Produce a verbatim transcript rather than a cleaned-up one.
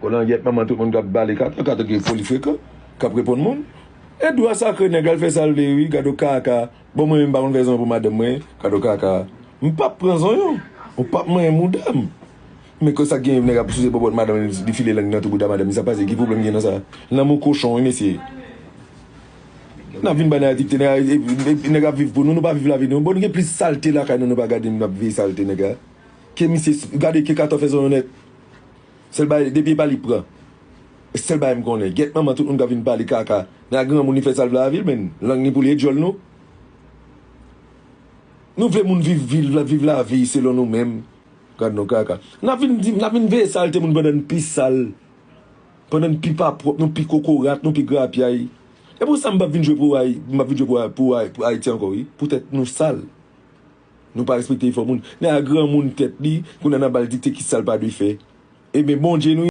Kolangyèt manman tout moun k ap bale kaka, kaka ki poli frekan, k ap reponn moun. E dwa sakre nèg al fè sa l vle wi, gad yon kaka. Bon, mwen menm m pa konn fè zòn pou madanm mwen, gad yon kaka. M p ap pran zonyon, ou p ap manyen mouda m. Men konsa gen nèg ap souse bòbòt madanm li, li file lang nan tou bouda madanm li, sa pase, ki pwoblèm gen nan sa? Lanmou kochon wi mesye. N ap vin bay nèg adikte, nèg, e, e, e, nèg ap viv pou nou, nou pa viv lavi nou. Bon, nou gen plis salte lakay nou, nou pa gade, n ap veye salte nèg la. Ke misye, gade ke Kato fè zonyon nèt. Sèl bagay, depi e pa li pran. E sèl bagay m konnen. Gyèt manman tout moun k ap vin pale kaka. Nan granmoun li fè sa l vle avil, men lang li pou li e dyòl nou. Nou vle moun viv vil, viv lavi selon nou menm. Gad nou kaka. N ap vin di, n ap vin veye salte moun pandan n pi sal. Pandan n pi pa pwòp, nou pi kokorat, nou pi grapyay. E pou sa m p ap vin jwe pou Ay-, m p ap vin jwe pou, Ay-, pou, Ay-, pou Ayiti ankò wi. Poutèt nou sal. Nou pa respekte efò moun. Nèg la granmoun tèt li, kounye a n ap ba l dikte ki sa l pa dwe fè. Ebyen, Bondye nou